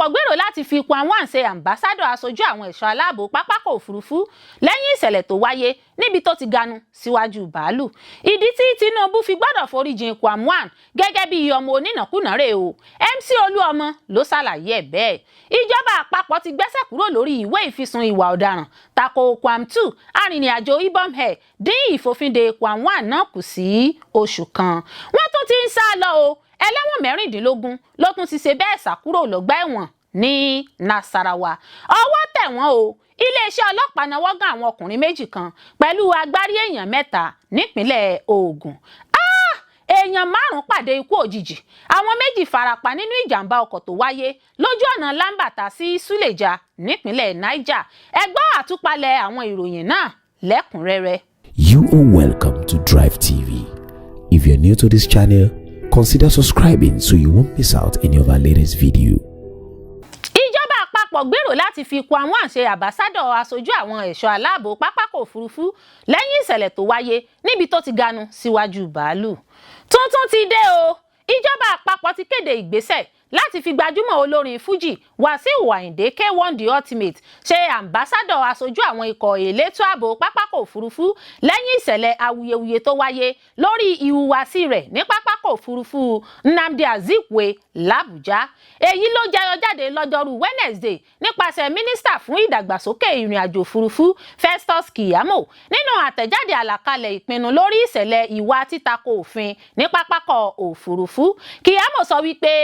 Àpapọ̀ gbèrò láti fi Kwam 1 ṣe ambassador, aṣojú àwọn ẹ̀ṣọ́ aláàbò pápákọ̀ òfurufú, lẹ́yìn ìṣẹ̀lẹ̀ tó wáyé níbi tó ti ganu síwájú bàálù. Ìdí tí Tinubu fi gbọ́dọ̀ foríjìn Kwam 1 gẹ́gẹ́ bí ọmọ onínàkúnà rẹ̀ o, MC Olúọmọ ló ṣàlàyé ẹ̀ bẹ́ẹ̀. Ìjọba àpapọ̀ ti gbẹ́sẹ̀ kúrò lórí ìwé ìfisùn ìwà ọ̀daràn tako Kwam 2, arìnrìn-àjò Ibom Air. Dín ìfòfinde Kwam 1 náà kù sí oṣù kan. Wọ́n tún ti ń sá lọ o. Ẹlẹ́wọ̀n 16 ló tún ti ṣe bẹ́ẹ̀ sá kúrò lọ́gbà ẹ̀wọ̀n ní Nasarawa. Ọwọ́ tẹ̀ wọ́n o. Iléeṣẹ́ ọlọ́pàá nawọ́ gán àwọn ọkùnrin méjì kan pẹ̀lú agbárí èèyàn mẹ́ta nípínlẹ̀ Ògùn. Èèyàn márùn-ún pàdé ikú òjijì, àwọn méjì farapa nínú ìjàmbá ọkọ̀ tó wáyé lójú ọ̀nà Lambata sí Suleja nípínlẹ̀ Niger. Ẹ gbọ́ àtúpalẹ̀ àwọn ìròyìn náà lẹ́kùnrẹ́rẹ́. You are welcome to Drive TV. If you're new to this channel, consider subscribing so you won't miss out any of our latest video. Ìjọba àpapọ̀ gbèrò láti fi Kwam 1 ṣe ambassador, aṣojú àwọn ẹ̀ṣọ́ aláàbò pápákọ̀ òfurufú, lẹ́yìn ìṣẹ̀lẹ̀ tó wáyé níbi tó ti ganu síwájú bàálù. Tuntun ti dé o. Ìjọba àpapọ̀ ti kéde ìgbésẹ̀ láti fi gbajúmọ̀ olórin Fuji Wàsíù Àyìndé K1 The Ultimate ṣe ambassador, aṣojú àwọn ikọ̀ elétò ààbò pápákọ̀ òfurufú, lẹ́yìn ìṣẹ̀lẹ̀ awuyewuye tó wáyé lórí ìhùwàsí rẹ̀ ní pápákọ̀ òfurufú Nnamdi Azikiwe làbújá. Èyí ló jẹyọ jáde lọ́jọ́rú Wednesday nípasẹ̀ mínísítà fún ìdàgbàsókè ìrìn àjò òfurufú, Festus Keyamo, nínú àtẹ̀jáde àlàkalẹ̀ ìpinnu lórí ìṣẹ̀lẹ̀ ìwà títakò òfin ní pápákọ̀ òfurufú. Keyamo sọ wípé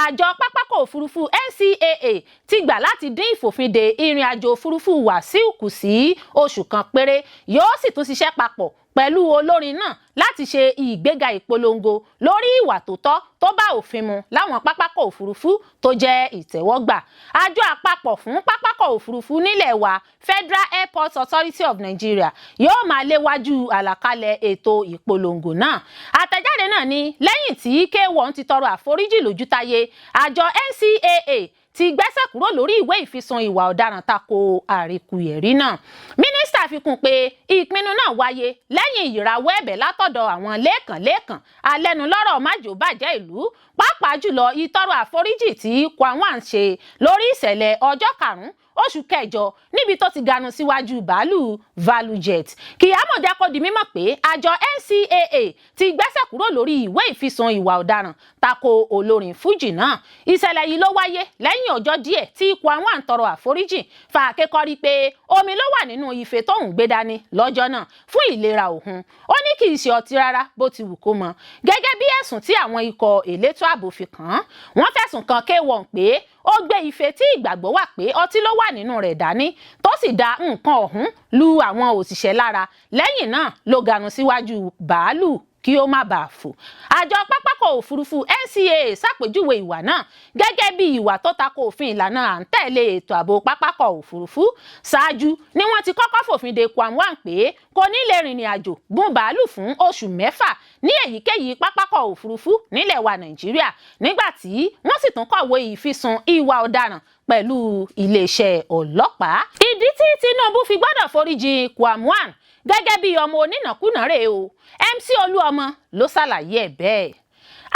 àjọ pápákọ̀ òfurufú NCAA ti gbà láti dín ìfòfinde ìrìn àjò òfurufú Wàsíù kù sí oṣù kan péré, yóò sì tún ṣiṣẹ́ papọ̀ pẹ̀lú olórin náà láti ṣe ìgbéga ìpolongo lórí ìwà tó tọ́ tó bá òfin mu láwọn pápákọ̀ òfurufú tó jẹ́ ìtẹ́wọ́gbà. Àjọ àpapọ̀ fún pápákọ̀ òfurufú nílẹ̀ wa, Federal Airports Authority of Nigeria, yóò máa léwájú àlàkalẹ̀ ètò ìpolongo náà. Àtẹ̀jáde náà ní lẹ́yìn tí K1 ti tọrọ àforíjì lójútáyé, àjọ NCAA ti gbẹ́sẹ̀ kúrò lórí ìwé ìfisùn ìwà ọ̀daràn tako àríkúyẹ̀rí náà. Mínísítà fi kún pé ìpinnu náà wáyé lẹ́yìn ìrawọ́ ẹ̀bẹ̀ látọ̀dọ̀ àwọn lẹ́ẹ̀kan-lẹ́ẹ̀kan alẹ́nulọ́rọ̀ májòbàjẹ́ ìlú, pàápàá jùlọ ìtọrọ àforíjì tí Kwam 1 ṣe lórí ìṣẹ̀lẹ̀ ọjọ́ 5 oṣù kẹjọ níbi tó ti ganu síwájú bàálù ValueJet. Keyamo jẹ́ kó di mímọ̀ pé àjọ NCAA ti gbẹ́sẹ̀ kúrò lórí ìwé ìfisùn ìwà ọ̀daràn tako olórin Fuji náà. Ìṣẹ̀lẹ̀ yìí ló wáyé lẹ́yìn ọjọ́ díẹ̀ tí Kwam 1 tọrọ àforíjì, fàáké kọ́rí pé omi ló wà nínú ife tóun gbé dání lọ́jọ́ náà fún ìlera òun. Ó ní kì í ṣe ọtí rárá bó ti wù kó mọ, gẹ́gẹ́ bí ẹ̀sùn tí àwọn ikọ̀ elétò ààbò fi kàn án. Wọ́n fẹ̀sùn kan K1 pé ó gbé ife tí ìgbàgbọ́ wà pé ọtí ló wà nínú rẹ̀ dání, tó sì da nǹkan ọ̀hún lu àwọn òṣìṣẹ́ lára. Lẹ́yìn náà ló ganu síwájú bàálù kí ó má bàa fò. Àjọ pápákọ̀ òfurufú NCAA ṣàpèjúwe ìwà náà gẹ́gẹ́ bí ìwà tó tako òfin ìlànà à ń tẹ̀lé ètò ààbò pápákọ̀ òfurufú. Ṣáájú ni wọ́n ti kọ́kọ́ fòfin de Kwam 1 pé kò ní lè rìnrìn àjò gún bàálù fún oṣù 6 ní èyíkéyìí pápákọ̀ òfurufú nílẹ̀ wa Nàìjíríà, nígbà tí wọ́n sì tún kọ̀wé ìfisùn ìwà ọ̀daràn pẹ̀lú iléeṣẹ́ ọlọ́pàá. Ìdí tí Tinubu fi gbọ́dọ̀ foríjì Kwam 1 gẹ́gẹ́ bí ọmọ onínàkúnà rèé o, MC Olúọmọ ló ṣàlàyé ẹ̀ bẹ́ẹ̀.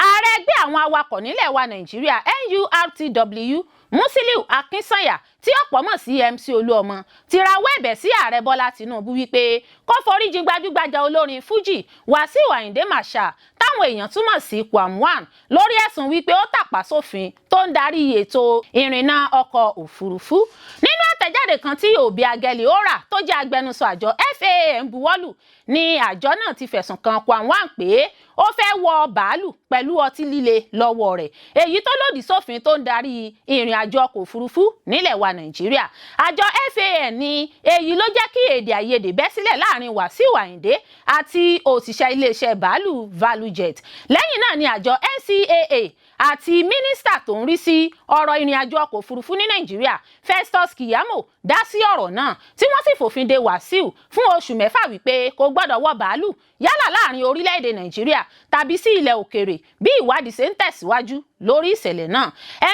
Ààrẹ ẹgbẹ́ àwọn awakọ̀ nílẹ̀ wa Nàìjíríà, NURTW, Musiliu Akínsànyà, tí ọ̀pọ̀ mọ̀ sí MC Olúọmọ, ti rawọ́ ẹ̀bẹ̀ sí Ààrẹ Bọ́lá Tinubu wípé kó foríjì gbajúgbajà olórin Fuji Wàsíù Àyìndé Marshal, táwọn èèyàn túmọ̀ sí Kwam 1, lórí ẹ̀sùn wípé ó tàpá sófin tó ń darí ètò ìrìnnà ọkọ̀ òfurufú. Nínú àtẹ̀jáde kan tí Obiageli Ora, tó jẹ́ agbẹnusọ àjọ FAAN, buwọ́lù ní àjọ náà ti fẹ̀sùn kan Kwam 1 pé ó fẹ́ wọ bàálù pẹ̀lú ọtí líle lọ́wọ́ rẹ̀, èyí tó lòdì sófin tó ń darí ìrìn àjò ọkọ̀ òfurufú nílẹ̀ wa Nàìjíríà. Àjọ FAAN ní èyí ló jẹ́ kí èdè àìyedè bẹ́ sílẹ̀ láàrin Wàsíù Àyìndé àti òṣìṣẹ́ iléeṣẹ́ bàálù ValueJet. Lẹ́yìn náà ni àjọ NCAA àti mínísítà tó ń rí sí ọ̀rọ̀ ìrìn àjò ọkọ̀ òfurufú ní Nàìjíríà, Festus Keyamo, dá sí ọ̀rọ̀ náà, tí wọ́n sì fòfin de Wàsíù fún oṣù 6 wípé kò gbọ́dọ̀ wọ bàálù yálà láàrin orílẹ̀-èdè Nàìjíríà tàbí sí ilẹ̀ òkèèrè bí ìwádìí ṣe ń tẹ̀síwájú lórí ìṣẹ̀lẹ̀ náà.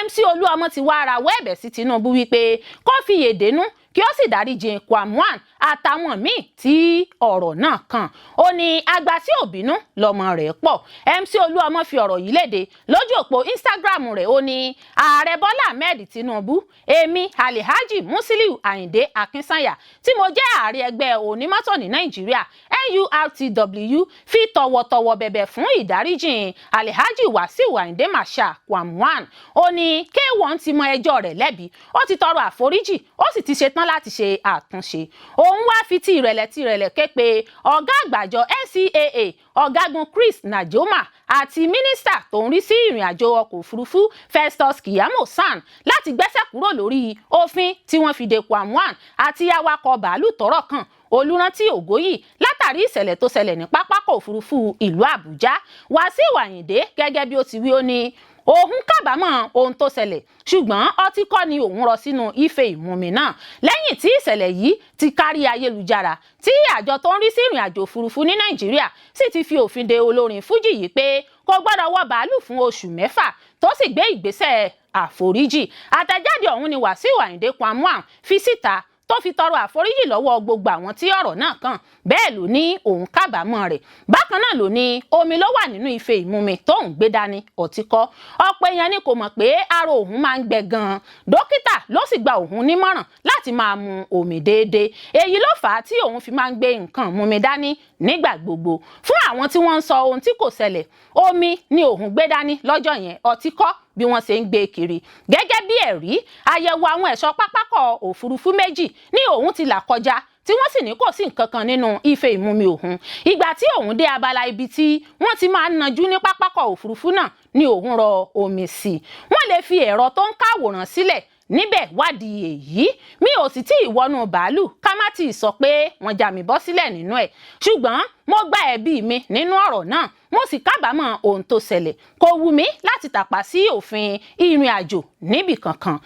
MC Olúọmọ ti wá rawọ́ ẹ̀bẹ̀ sí Tinubu wípé kó fi yèdénú kí ó sì foríjì Wàsíù gẹ́gẹ́ bí ọmọ onínàkúnà. kí ó sì dáríjì Kwam 1 àtàwọn míì tí ọ̀rọ̀ náà kàn. Ó ní àgbà tí ò bínú lọ́mọ rẹ̀ pọ̀. MC Olúọmọ fi ọ̀rọ̀ yìí léde lójú òpó Instagram rẹ̀. Ó ní, "Ààrẹ Bọ́lá Ahmed Tinubu, èmi Alhaji Musiliu Ayinde Akinsanya, tí mo jẹ́ ààrẹ ẹgbẹ́ onímọ́tò ní Nàìjíríà, NURTW, fi tọ̀wọ̀tọ̀wọ̀ bẹ̀bẹ̀ fún ìdáríjìn Alhaji Wasiu Ayinde Marshal, Kwam 1." Ó ní K1 ti mọ ẹjọ́ rẹ̀ lẹ́bi, ó ti tọrọ àforíjì, ó sì ti ṣetán láti ṣe àtúnṣe. Òun wá fi ti ìrẹ̀lẹ̀ ti ìrẹ̀lẹ̀ ké pe ọ̀gá àgbà àjọ NCAA, Ọ̀gágun Chris Najoma, àti mínísítà tó ń rí sí ìrìn àjò ọkọ̀ òfurufú, Festus Keyamo SAN, láti gbẹ́sẹ̀ kúrò lórí òfin tí wọ́n fi de Kwam 1 àti awakọ̀ bàálù tọ́rọ̀ kàn, Olùrántí Ògóyì, látàrí ìṣẹ̀lẹ̀ tó ṣẹlẹ̀ ní pápákọ̀ òfurufú ìlú Àbújá. Wàsíù Àyìndé, gẹ́gẹ́ bí ó ti wí, ó ní òun kábàámọ̀ ohun tó ṣẹlẹ̀, ṣùgbọ́n ọtí kọ́ ni òun rọ sínú ife ìmumi náà. Lẹ́yìn tí ìṣẹ̀lẹ̀ yìí ti kárí ayélujára, tí àjọ tó ń rí sí ìrìn àjò òfurufú ní Nàìjíríà sì ti fi òfin de olórin fújì yìí pé kò gbọ́dọ̀ wọ bàálù fún oṣù 6, tó sì gbé ìgbésẹ̀ àforíjì, àtẹ̀jáde ọ̀hún ni Wàsíù Àyìndé Kwam 1 fi síta tó fi tọrọ àforíjì lọ́wọ́ gbogbo àwọn tí ọ̀rọ̀ náà kàn. Bẹ́ẹ̀ ló ní òun kábàámọ̀ rẹ̀. Bákan náà ló ní omi ló wà nínú ife ìmumi tóun gbé dání, ọtí kọ́. Ọ̀pọ̀ èèyàn ni kò mọ̀ pé ara òun máa ń gbẹ gan-an. Dókítà ló sì gba òun nímọ̀ràn láti máa mu omi déédéé. Èyí ló fà á tí òun fi máa ń gbé nǹkan mumi dání nígbà gbogbo. Fún àwọn tí wọ́n ń sọ ohun tí kò ṣẹlẹ̀, omi ni òun gbé dání lọ́jọ́ yẹn, ọtí kọ́ bí wọ́n ṣe ń gbé kiri. Gẹ́gẹ́ bí ẹ̀rí àyẹ̀wò àwọn ẹ̀ṣọ́ pápákọ̀ òfurufú méjì ní òun ti là kọjá, tí wọ́n sì ní kò sí nǹkan kan nínú ife ìmumi òun. Ìgbà tí òun dé abala ibi tí wọ́n ti máa ń najú ní pápákọ̀ òfurufú náà ni òun rọ omi sí i. Wọ́n lè fi ẹ̀rọ tó ń káwòrán sílẹ̀ níbẹ̀ wádìí èyí. Mi ò sì tí ì wọnú bàálù, ká má tí ì sọ pé wọ́n já mi bọ́ sílẹ̀ nínú ẹ̀, ṣùgbọ́n mo gba ẹ̀bi mi nínú ọ̀rọ̀ náà, mo sì kábàámọ̀ ohun tó ṣẹlẹ̀. Kò wù mí láti tàpá sí òfin ìrìn àjò níbì kankan.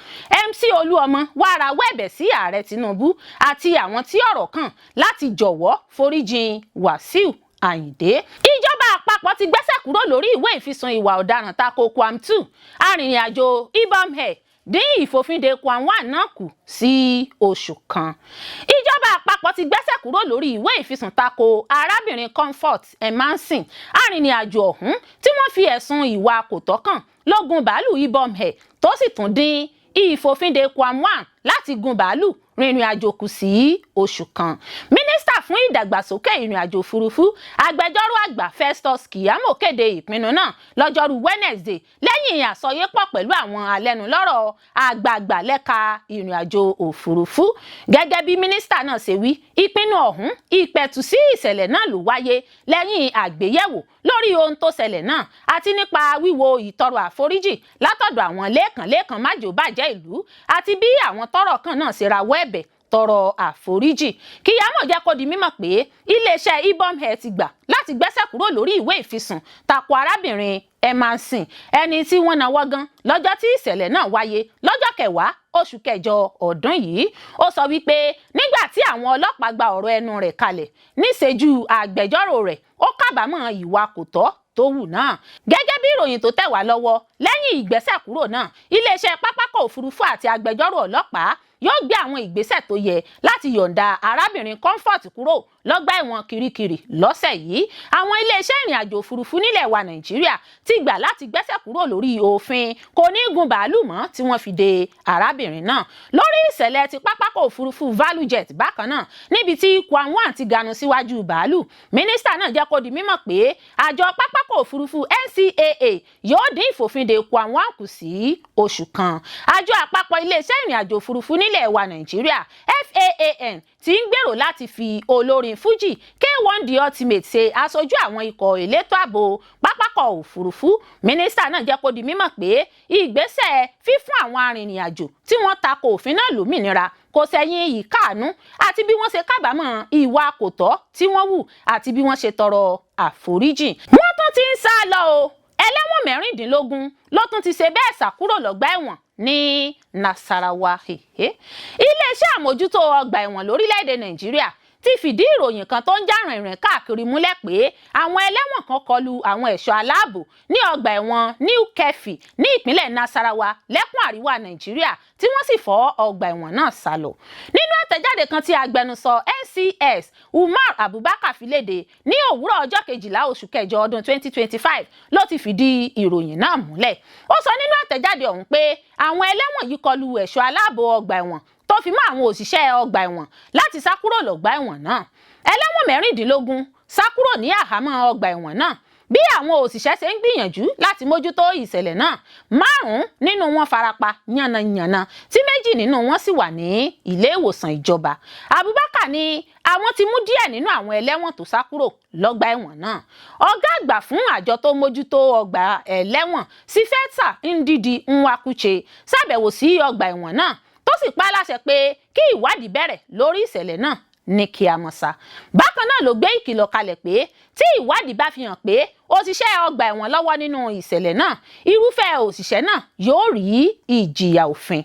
MC Olúọmọ wá rawọ́ ẹ̀bẹ̀ sí Ààrẹ Tinubu àti àwọn tí ọ̀rọ̀ kàn láti jọ̀wọ́ foríjìn Wàsíù Àyìndé. Ìjọba àpapọ̀ ti gbẹ́sẹ̀ kúrò lórí ìwé ìfisùn ìwà ọ̀daràn tako Kwam 2, arìnrìn-àjò Ibom Air, dín ìfòfinde Kwam 1 náà kù sí oṣù kan. Ìjọba àpapọ̀ ti gbẹ́sẹ̀ kúrò lórí ìwé ìfisùn tako arábìnrin Comfort Emmanson, arìnrìn-àjò ọ̀hún tí wọ́n fi ẹ̀sùn ìwà kò tọ́ kàn lógun bàálù Ibom Air, tó sì tún dín ìfòfinde Kwam 1 láti gun bàálù rìnrìn àjò kù sí oṣù kan. Mínísítà fún ìdàgbàsókè ìrìn àjò òfurufú, agbẹjọ́rò àgbà Festus Keyamo, kéde ìpinnu náà lọ́jọ́rú Wednesday lẹ́yìn àsọyépọ̀ pẹ̀lú àwọn alẹ́nulọ́rọ̀ àgbààgbà lẹ́ka ìrìn àjò òfurufú. Gẹ́gẹ́ bí mínísítà náà ṣe wí, ìpinnu ọ̀hún ìpẹ̀tù sí ìṣẹ̀lẹ̀ náà ló wáyé lẹ́yìn àgbéyẹ̀wò lórí ohun tó ṣẹlẹ̀ náà àti nípa wíwo ìtọrọ àforíjì látọ̀dọ̀ àwọn lẹ́ẹ̀kan-lẹ́ẹ̀kan májòbàjẹ́ ìlú àti bí àwọn tọ́rọ̀ kàn náà ṣe rawọ́ ẹ̀bẹ̀ tọrọ àforíjì. Keyamo jẹ́ kó di mímọ̀ pé iléeṣẹ́ Ibom Air ti gbà láti gbẹ́sẹ̀ kúrò lórí ìwé ìfisùn tako arábìnrin Emmanson, ẹni tí wọ́n nawọ́ gan lọ́jọ́ tí ìṣẹ̀lẹ̀ náà wáyé lọ́jọ́ 10 oṣù kẹjọ ọdún yìí. Ó sọ wípé nígbà tí àwọn ọlọ́pàá gba ọ̀rọ̀ ẹnu rẹ̀ kalẹ̀ níṣejú agbẹjọ́rò rẹ̀, ó kábàámọ̀ ìwà kò tọ́ tó wù náà. Gẹ́gẹ́ bí ìròyìn tó tẹ̀ wá lọ́wọ́, lẹ́yìn ìgbésẹ̀ kúrò náà, iléeṣẹ́ pápákọ̀ òfurufú àti agbẹjọ́rò ọlọ́pàá yóò gbé àwọn ìgbésẹ̀ tó yẹ láti yọ̀ǹda arábìnrin Comfort kúrò lọ́gbà ẹ̀wọ̀n Kirikiri lọ́sẹ̀ yìí. Àwọn iléeṣẹ́ ìrìn àjò òfurufú nílẹ̀ wa Nàìjíríà ti gbà láti gbẹ́sẹ̀ kúrò lórí òfin kò ní gun bàálù mọ́ tí wọ́n fi de arábìnrin náà. Lórí ìṣẹ̀lẹ̀ ti pápákọ̀ òfurufú ValueJet bákan náà, níbi tí Kwam 1 ti ganu síwájú bàálù, mínísítà náà jẹ́ kó di mímọ̀ pé àjọ pápákọ̀ òfurufú NCAA yóò dín ìfòfinde Kwam 1 kù sí oṣù kan. Àjọ àpapọ̀ iléeṣẹ́ ìrìn àjò òfurufú nílẹ̀ wa Nàìjíríà, FAAN, ti ń gbèrò láti fi olórin Fuji K1 The Ultimate ṣe aṣojú àwọn ikọ̀ elétò ààbò pápákọ̀ òfurufú. Mínísítà náà jẹ́ kó di mímọ̀ pé ìgbésẹ̀ fífún àwọn arìnrìn-àjò tí wọ́n tako òfin náà lómìnira kò sẹ́yìn ìkáàánú àti bí wọ́n ṣe kábàámọ̀ ìwà kò tọ́ tí wọ́n hù àti bí wọ́n ṣe tọrọ àforíjì. Wọ́n tún ti ń sá lọ o. Ẹlẹ́wọ̀n 16 ló tún ti ṣe bẹ́ẹ̀ sá kúrò lọ́gbà ẹ̀wọ̀n ní Nasarawa. Iléeṣẹ́ àmójútó ọgbà ẹ̀wọ̀n lórílẹ̀‐èdè Nàìjíríà ti fìdí ìròyìn kan tó ń jà rìnrìn káàkiri múlẹ̀ pé àwọn ẹlẹ́wọ̀n kan kọlu àwọn ẹ̀ṣọ́ aláàbò ní ọgbà ẹ̀wọ̀n New Keffi ní ìpínlẹ̀ Nasarawa lẹ́kùn àríwá Nàìjíríà, tí wọ́n sì fọ́ ọgbà ẹ̀wọ̀n náà sálọ. Nínú àtẹ̀jáde kan tí agbẹnusọ NCS Umar Abubakar fi léde ní òwúrọ̀ ọjọ́ 12 oṣù kẹjọ ọdún 2025 ló ti fìdí ìròyìn náà múlẹ̀. Ó sọ nínú àtẹ̀jáde ọ̀hún pé àwọn ẹlẹ́wọ̀n yìí kọlu ẹ̀ṣọ́ aláàbò ọgbà ẹ̀wọ̀n tó fi mọ́ àwọn òṣìṣẹ́ ọgbà ẹ̀wọ̀n láti sá kúrò lọ́gbà ẹ̀wọ̀n náà. Ẹlẹ́wọ̀n 16 sá kúrò ní àhámọ́ ọgbà ẹ̀wọ̀n náà. Bí àwọn òṣìṣẹ́ ṣe ń gbìyànjú láti mójútó ìṣẹ̀lẹ̀ náà, 5 nínú wọn farapa yánnayànna, tí 2 nínú wọn sì wà ní ilé ìwòsàn ìjọba. Abubakar ní àwọn ti mú díẹ̀ nínú àwọn ẹlẹ́wọ̀n tó sá kúrò lọ́gbà ẹ̀wọ̀n náà. Ọ̀gá àgbà fún àjọ tó mójútó ọgbà ẹlẹ́wọ̀n, Sífẹ́tà Ndidi Nwakuche, ṣàbẹ̀wò sí ọgbà ẹ̀wọ̀n náà, tó sì pa á láṣẹ pé kí ìwádìí bẹ̀rẹ̀ lórí ìṣẹ̀lẹ̀ náà ní kíámọ́sá. Bákan náà ló gbé ìkìlọ̀ kalẹ̀ pé tí ìwádìí bá fi hàn pé òṣìṣẹ́ ọgbà ẹ̀wọ̀n lọ́wọ́ nínú ìṣẹ̀lẹ̀ náà, irúfẹ́ òṣìṣẹ́ náà yóò rí ìjìyà òfin.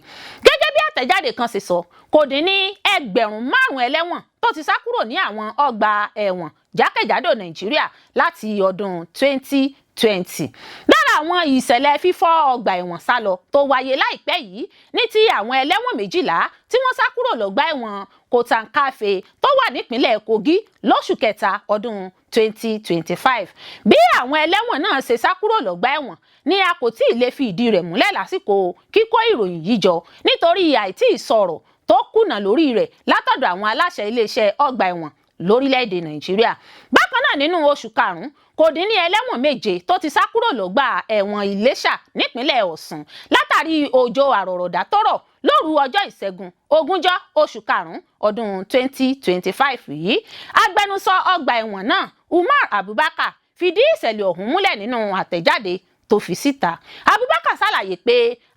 Gẹ́gẹ́ bí àtẹ̀jáde kan ṣe sọ, kò dín ní 5,000 ẹlẹ́wọ̀n tó ti sá kúrò ní àwọn ọgbà ẹ̀wọ̀n jákèjádò Nàìjíríà láti ọdún 2020. Lára àwọn ìṣẹ̀lẹ̀ fífọ́ ọgbà ẹ̀wọ̀n sálọ tó wáyé láìpẹ́ yìí ní ti àwọn ẹlẹ́wọ̀n 12 tí wọ́n sá kúrò lọ́gbà ẹ̀wọ̀n Kotankafe tó wà nípínlẹ̀ Kogi lóṣù kẹta ọdún 2025. Bí àwọn ẹlẹ́wọ̀n náà ṣe sá kúrò lọ́gbà ẹ̀wọ̀n ni a kò tí ì lè fi ìdí rẹ̀ múlẹ̀ lásìkò kíkó ìròyìn yìí jọ, nítorí àìtí ìsọ̀rọ̀ tó kùnà lórí rẹ̀ látọ̀dọ̀ àwọn aláṣẹ iléeṣẹ́ ọgbà ẹ̀wọ̀n lórílẹ̀‐èdè Nàìjíríà. Bákan náà, nínú oṣù karùn-ún, kò dín ní ẹlẹ́wọ̀n 7 tó ti sá kúrò lọ́gbà ẹ̀wọ̀n Iléṣà nípínlẹ̀ Ọ̀ṣun látàrí òjò àrọ̀rọ̀dá tó rọ̀ lóru ọjọ́ Ìṣẹ́gun, 20 oṣù karùn-ún ọdún 2025 yìí. Agbẹnusọ ọgbà ẹ̀wọ̀n náà, Umar Abubakar, fìdí ìṣẹ̀lẹ̀ ọ̀hún múlẹ̀ nínú àtẹ̀jáde tó fi síta. Abubakar ṣàlàyé pé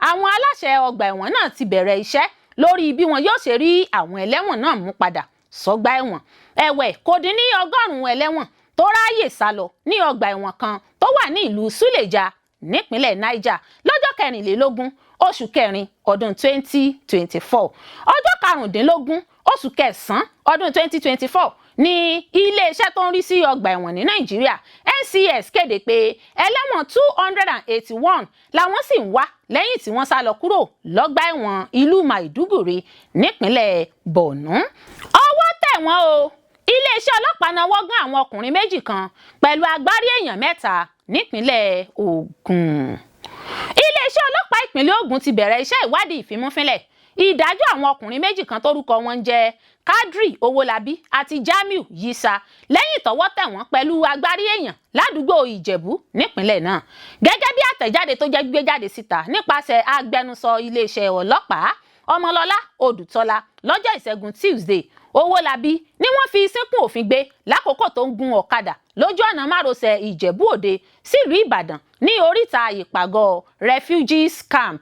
àwọn aláṣẹ ọgbà ẹ̀wọ̀n náà ti bẹ̀rẹ̀ iṣẹ́ lórí bí wọn yóò ṣe rí àwọn ẹlẹ́wọ̀n náà mú padà sọ́gbà ẹ̀wọ̀n. Ẹ̀wẹ̀, kò dín ní 100 ẹlẹ́wọ̀n tó ráàyè sá lọ ní ọgbà ẹ̀wọ̀n kan tó wà ní ìlú Suleja nípínlẹ̀ Niger lọ́jọ́ 24 oṣù kẹrin ọdún 2024. Ọjọ́ 15 oṣù kẹsàn-án ọdún 2024 ní iléeṣẹ́ tó ń rí sí ọgbà ẹ̀wọ̀n ní Nàìjíríà, NCS, kéde pé ẹlẹ́wọ̀n 281 làwọn sì ń wá lẹ́yìn tí wọ́n sá lọ kúrò lọ́gbà ẹ̀wọ̀n ìlú Maiduguri nípínlẹ̀ Borno. Ọwọ́ tẹ̀ wọ́n o! Iléeṣẹ́ ọlọ́pàá nawọ́ gán àwọn ọkùnrin 2 kan pẹ̀lú agbárí èèyàn 3 nípínlẹ̀ Ògùn. Iléeṣẹ́ ọlọ́pàá ìpínlẹ̀ Ògùn ti bẹ̀rẹ̀ iṣẹ́ ìwádìí ìfimúfínlẹ̀ ìdájọ́ àwọn ọkùnrin 2 kan tórúkọ wọn ń jẹ́ Kadri Owólabí àti Jamiu Yisa, lẹ́yìn tọ́wọ́ tẹ̀ wọ́n pẹ̀lú agbárí èèyàn ládùúgbò Ìjẹ̀bú nípínlẹ̀ náà. Gẹ́gẹ́ bí àtẹ̀jáde tó jẹ́ gbígbé jáde síta nípasẹ̀ agbẹnusọ iléeṣẹ́ ọlọ́pàá, Ọmọlọ́lá Odùtọ́lá, lọ́jọ́ Ìṣẹ́gun Tuesday, Owólabí ni wọ́n fi sínkún òfin gbé lákòókò tó ń gun ọ̀kadà lójú ọ̀nà márosẹ̀ Ìjẹ̀bú Òde sílùú Ìbàdàn ní oríta ìpàgọ́ Refugees Camp,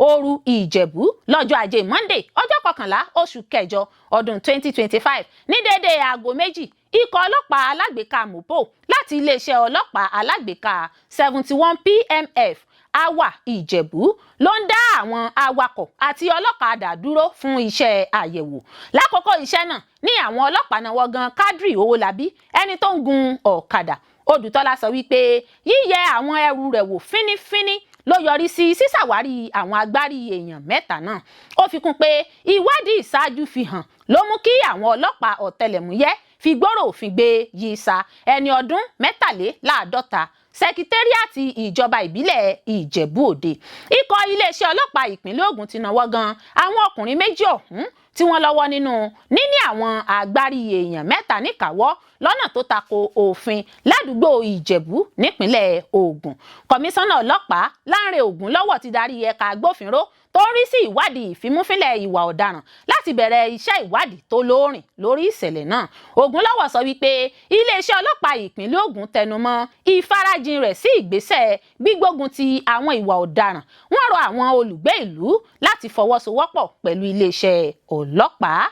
Òru Ìjẹ̀bú, lọ́jọ́ Ajé Monday, ọjọ́ 11 oṣù kẹjọ ọdún 2025, ní déédéé aago 2. Ikọ̀ ọlọ́pàá alágbèéká Mopo láti iléeṣẹ́ ọlọ́pàá alágbèéká 71 PMF Awa Ìjẹ̀bú ló ń dá àwọn awakọ̀ àti ọlọ́kadà dúró fún iṣẹ́ àyẹ̀wò. Lákòókò iṣẹ́ náà ní àwọn ọlọ́pàá náwó gan Kadri Owólabí, ẹni tó ń gun ọ̀kadà. Odùtọ́lá sọ wípé yíyẹ àwọn ẹrù rẹ̀ wò fínífíní ló yọrí sí sísàwárí àwọn agbárí èèyàn 3 náà. Ó fi kún pé ìwádìí ìṣáájú fi hàn ló mú kí àwọn ọlọ́pàá ọ̀tẹlẹ̀múyẹ́ fi gbọ́rọ̀ òfin gbé Yisa, ẹni ọdún 53, sẹkítẹ́rìàtì ìjọba ìbílẹ̀ Ìjẹ̀bú Òde. Ikọ̀ iléeṣẹ́ ọlọ́pàá ìpínlẹ̀ Ògùn ti náwó gan àwọn ọkùnrin 2 ọ̀hún tí wọ́n lọ́wọ́ nínú níní àwọn agbárí èèyàn 3 níkàáwọ́ lọ́nà tó tako òfin ládùúgbò Ìjẹ̀bú nípínlẹ̀ Ògùn. Kọmíṣánná ọlọ́pàá Lánrè Ògúnlọ́wọ̀ ti darí ẹ̀ka agbófinró tó ń rí sí ìwádìí ìfimúfínlẹ̀ ìwà ọ̀daràn láti bẹ̀rẹ̀ iṣẹ́ ìwádìí tó lóòrìn lórí ìṣẹ̀lẹ̀ náà. Ògúnlọ́wọ̀ sọ wípé iléeṣẹ́ ọlọ́pàá ìpínlẹ̀ Ògùn tẹnumọ́ ìfarajìn rẹ̀ sí ìgbésẹ̀ gbígbógun ti àwọn ìwà ọ̀daràn. Wọ́n rọ àwọn olùgbé ìlú láti fọwọ́sowọ́pọ̀ pẹ̀lú iléeṣẹ́ ọlọ́pàá.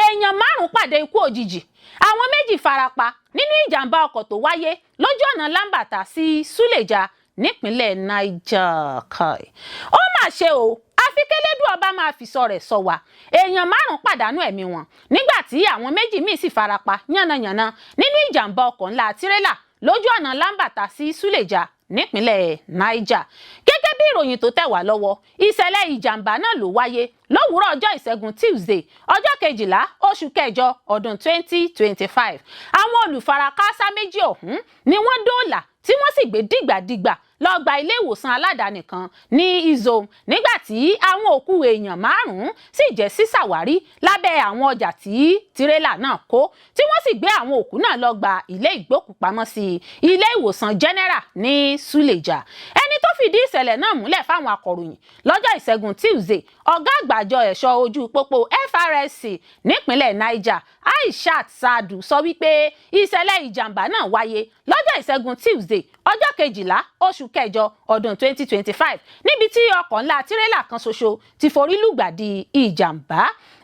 Èèyàn 5 pàdé ikú òjijì, àwọn 2 farapa nínú ìjàmbá ọkọ̀ tó wáyé lójú ọ̀nà Lambata sí Suleja nípínlẹ̀ Niger. Ó mà ṣe o. Àfi kélédùn ọba máa fi sọ rẹ̀ sọ wá. Èèyàn márùn-ún pàdánù ẹ̀mí wọn nígbà tí àwọn méjì míì sì farapa yánnayànna nínú ìjàmbá ọkọ̀ ńlá tirẹ́là lójú ọ̀nà Lambata sí Suleja nípínlẹ̀ Niger. Gẹ́gẹ́ bí ìròyìn tó tẹ̀ wá lọ́wọ́, ìṣẹ̀lẹ̀ ìjàmbá náà ló wáyé lówùúrọ̀ ọjọ́ Ìṣẹ́gun Tuesday, ọjọ́ 12 oṣù kẹjọ ọdún 2025. Àwọn olùfarakásá méjì ọ̀hún ni wọ́n dóòlà, tí wọ́n sì gbé dìgbàdìgbà lọ gba ilé ìwòsàn aládàáni kan ní Izom, nígbà tí àwọn òkú èèyàn márùn-ún sì jẹ́ sísàwárí lábẹ́ àwọn ọjà tí tirẹ́là náà kó, tí wọ́n sì gbé àwọn òkú náà lọ gba ilé ìgbókùpamọ́sí ilé ìwòsàn general ní Suleja. Ẹni tó fìdí ìṣẹ̀lẹ̀ náà múlẹ̀ fáwọn akọ̀ròyìn lọ́jọ́ Ìṣẹ́gun Tuesday, ọ̀gá àgbà àjọ ẹ̀ṣọ́ ojú pópó FRSC nípínlẹ̀ Niger, Aishat Saadu, sọ wípé ìṣẹ̀lẹ̀ ìjàmbá náà wáyé lọ́jọ́ Ìṣẹ́gun Tuesday, ọjọ́ 12 oṣù kẹjọ ọdún 2025, níbi tí ọkọ̀ ńlá tirẹ́là kan ṣoṣo ti forí lùgbàdì ìjàmbá.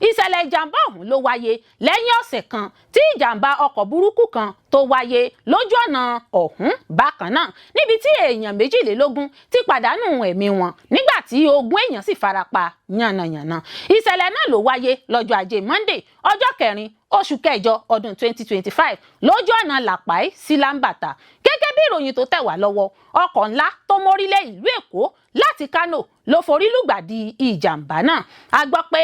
Ìṣẹ̀lẹ̀ ìjàmbá ọ̀hún ló wáyé lẹ́yìn ọ̀sẹ̀ kan tí ìjàmbá ọkọ̀ burúkú kan tó wáyé lójú ọ̀nà ọ̀hún bákan náà, níbi tí èèyàn 22 ti pàdánù ẹ̀mí wọn, nígbà tí 20 èèyàn sì farapa yànnàyànnà. Ìṣẹ̀lẹ̀ náà ló wáyé lọ́jọ́ Ajé Monday, ọjọ́ 4 oṣù kẹjọ ọdún 2025, lójú ọ̀nà Làpáì sí Lambata. Gẹ́gẹ́ bí ìròyìn tó tẹ̀ wá lọ́wọ́, ọkọ̀ ńlá tó mórílẹ̀ ìlú Èkó láti Kánò ló forí lùgbàdì ìjàmbá náà. A gbọ́ pé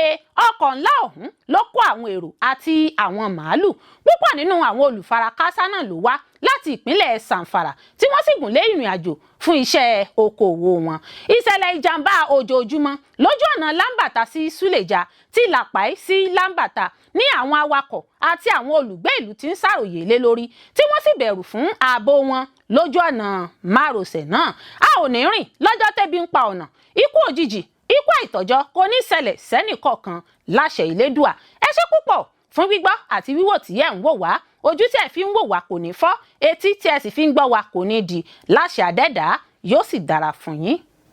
ọkọ̀ ńlá ọ̀hún ló kó àwọn èrò àti àwọn màálù. Púpọ̀ nínú àwọn olùfarakásá náà ló wá láti ìpínlẹ̀ Samfara, tí wọ́n sì gùn lé ìrìn àjò fún iṣẹ́ okòwò wọn. Ìṣẹ̀lẹ̀ ìjàmbá ojoojúmọ́ lójú ọ̀nà Lambata sí Suleja, tí Làpáì sí Lambata, ní àwọn awakọ̀ àti àwọn olùgbé ìlú tí ń ṣàròyé lé lórí, tí wọ́n sì bẹ̀rù fún ààbò wọn lójú ọ̀nà márosẹ̀ náà. A ò ní rìn lọ́jọ́ tẹ́bi ń pa ọ̀nà. Ikú òjijì, ikú àìtọ́jọ́ kò ní ṣẹlẹ̀ sẹ́nìkọ̀ọ̀kan láṣẹ Ìlédùà. Ẹ ṣé púpọ̀ fún gbígbọ́ àti wíwò tí ẹ̀ ń wò wá. Ojú tí ẹ fi ń wò wá kò ní fọ́, etí tí ẹ sì fi ń gbọ́ wá kò ní di láṣẹ Àdẹ́dàá. Yóò sì dára fún yín.